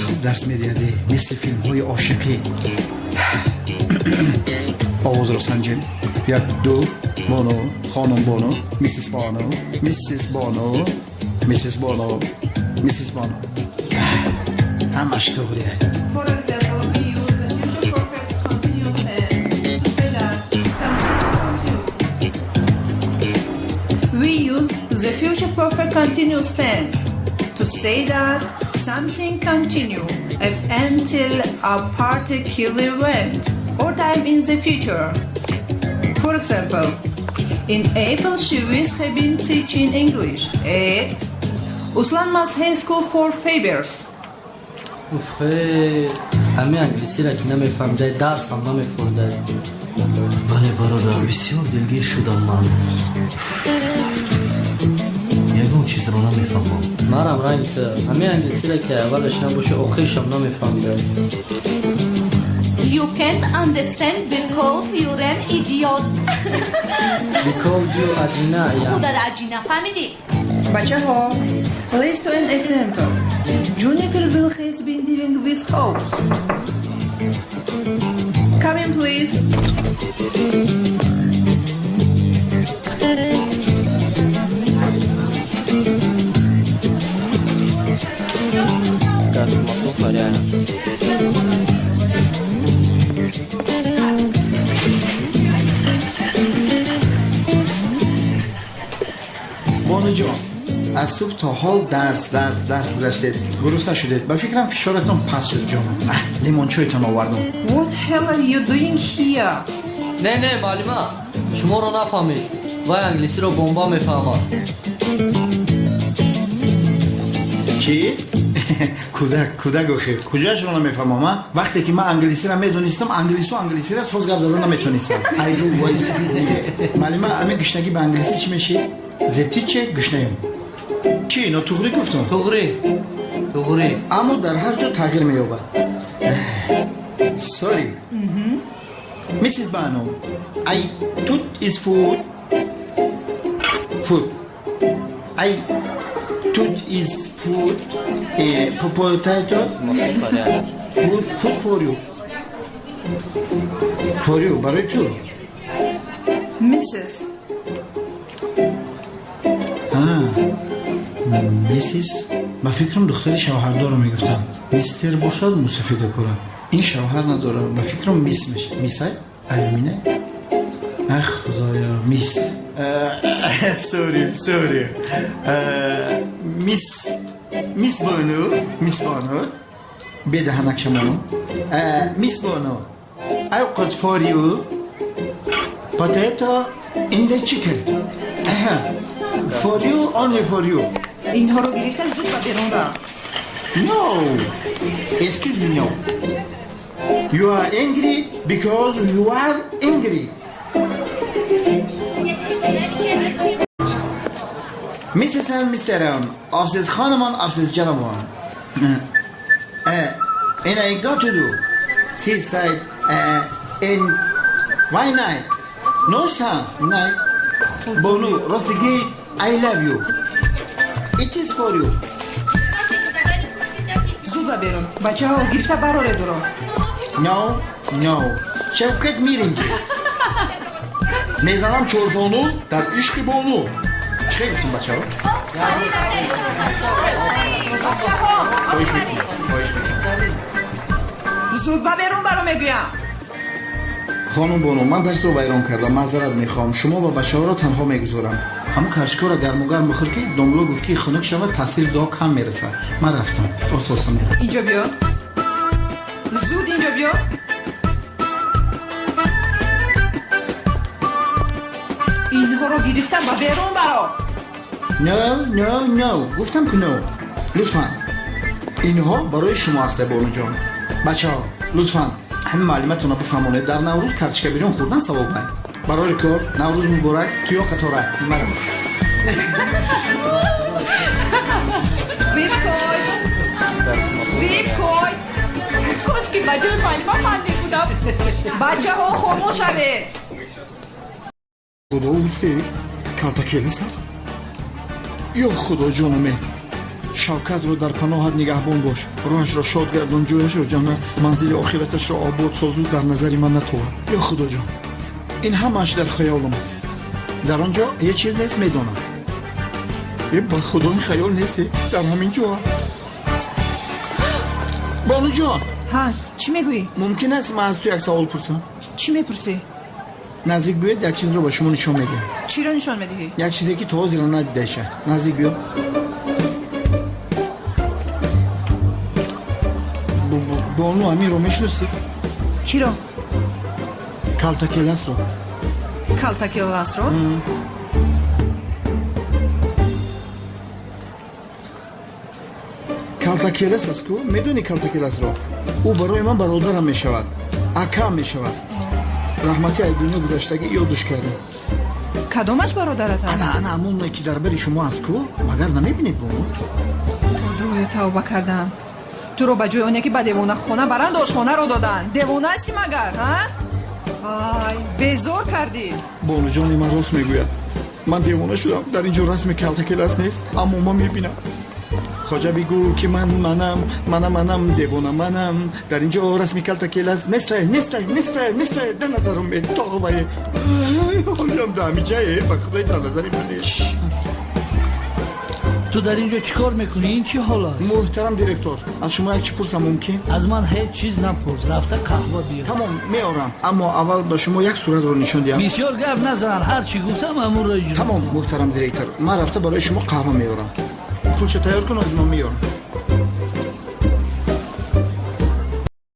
Хуб дарс медиҳадӣ, мисли филмҳои ошиқӣ. Овозро санҷем: як, ду. Бону, хонум Бону, миссис Бону, миссис Бону, миссис Бону, миссис Бону. Ҳамаш туғрия. For example, we use the future perfect continuous tense to say that something continue. We use the future perfect continuous tense to say that something continue up until a particular event or time in the future. For example, in April she will have been teaching English at Uslanmaz High School for 5 years. Уф, ҳамин англисиро ки намефаҳмидай, дарсам намефурдай. Бале, бародар, бисёр дилгир шудам ман. Ягон чизро намефаҳмам. Марам ранги ту, ҳамин англисиро ки аввалаш набоша, охиршам намефаҳмидай. You can't understand because you're an idiot. Because you аҷина. Худат аҷина, фаҳмидӣ? Бачаҳо, let's do an example. Jennifer will has been living with house. Come in, please. Такая суматоха реально. Бонуҷон, аз субҳ то ҳол дарс, дарс, дарс гузаштед, гурусна шудед. Ба фикрам, фишоратон паст шуд, ҷонам. Лимончойтон овардум. What hell are you doing here? Не, не, муаллима, шуморо нафаҳмид. Вай англисиро бомба мефаҳмад. Чӣ? Кӯдак, кӯдак охир куҷояшро намефаҳмам, а? Вақте ки ман англисиро медонистам, англису англисиро соз гап зада наметонистам. I do voice. Муаллима, ами гушнагӣ ба англисӣ чӣ мешид? The teacher гушнаем. Чӣ, нотуғрӣ гуфтам? Туғрӣ, туғрӣ. Аммо дар ҳар ҷо тағйир меёбад. Sorry, Mrs. Banu, I toot is food. Food. I toot is food. Potato. Суматоха реально. Food, food for you. For you, барои ту. Mrs. А, Mrs. Ба фикрам, духтари шавҳардорро мегуфтам. Мистер бошад, мусафида кора. Ин шавҳар надорад. Ба фикрам, мисс меша. Миссай? Алюмине? Ах, худоё, мисс. Sorry, sorry. Мисс, Мисс Бону, Мисс Бону. Бедаҳанак шамону. Мисс Бону. I got for you potato in the chicken. For you, only for you. Инҳоро гирифта зуд ба берун рафт. No. Excuse me, no. You are angry because you are angry. Mrs. and Mr. of this خانمان, of this gentleman. And I got to do. Seaside in why night? No, sir, night. Бону, ростигӣ, I love you. It is for you. Зуд ба берун, бачаҳо, гирифта бароред ӯро. No, no. Шавкат миринҷи. Мезанам чорзону дар ишқи бону. Чӣ гуфтум, бачаҳо? Бачаҳо! Хоҳиш мекунам, хоҳиш мекунам. Зуд ба берун баро, мегӯям. Хонум бону, ман дарсро вайрон кардам, маъзарат мехоҳам. Шумо ва бачаҳоро танҳо мегузорам. Ҳамун карчикоро гарму гарм бихӯр, ки домло гуфт, ки хунук шавад, таъсири дуо кам мерасад. Ман рафтам, оста оста мерам. Инҷо биё, зуд инҷо биё. Инҳоро гирифта ба берун баро. No, no, no, гуфтам ки no. Лутфан, инҳо барои шумо аст, бонуҷон. Бачаҳо, лутфан ҳамин муаллиматонро бифаҳмонед, дар Наврӯз картишка бирён хӯрдан савоб ай. Барори кор, Наврӯз муборак, туё қатора марам. Випкой, випкой! Кошки ба ҷои муаллима ман мебудам. Бачаҳо, хомӯш шавед! Худо, усте калтакелас аст. Ё худо, ҷонаме. Шавкатро дар паноҳат нигаҳбон бош, рӯҳашро шод гардон, ҷояшро ҷаннат, манзили охираташро обод созу, дар назари ман натобад. Ё Худоҷон, ин ҳамааш дар хаёлам аст. Дар он ҷо ҳеҷ чиз нест, медонам. Э, ба Худо, ин хаёл нест, дар ҳамин ҷо аст. Бонуҷон! Ҳа, чӣ мегӯӣ? Мумкин аст ман аз ту як савол пурсам? Чӣ мепурсӣ? Наздик биёед, як чизро ба шумо нишон медиҳам. Чиро нишон медиҳӣ? Як чизе, ки то ҳозира надидаша. Наздик биё. Бону, аминро мешиносӣ? Киро? Калтакеласро. Калтакеласро? Калтакелас аст ку, медонӣ Калтакеласро? Ӯ барои ман бародарам мешавад, акам мешавад. Раҳмати ай дунё гузаштагӣ ёдуш кардем. Кадомаш бародарат аст? Ана, ана, ҳамоне ки дар бари шумо аст ку. Магар намебинед, бону? Худоё, тавба кардам. Туро ба ҷои оне ки ба девонахона баранд, ошхонаро доданд. Девона ҳасти магар? А, вай, безор кардӣ. Бонуҷони ман рост мегӯяд, ман девона шудам. Дар ин ҷо расми Калтакелас нест, аммо ман мебинам. Хоҷа, бигӯ, ки ман манам, мана манам, девона манам. Дар ин ҷо расми Калтакелас нестай, нестай, нестай, нестай, дар назарам тоғвае. Ҳолиам даҳамиҷае, ба Худои, дар назари ман. Ту дар ин ҷо чӣ кор мекунӣ? Ин чӣ ҳол аст? Муҳтарам директор, аз шумо як чӣ пурсам мумкин? Аз ман ҳеҷ чиз напурс, рафта қаҳва биёр. Тамом, меорам, аммо аввал ба шумо як суратро нишон диҳам. Бисёр гап назан, ҳар чӣ гуфтам, ҳамонро иҷро. Тамом, муҳтарам директор, ман рафта барои шумо қаҳва меорам. Пулша тайёр кун, аз ман меорам.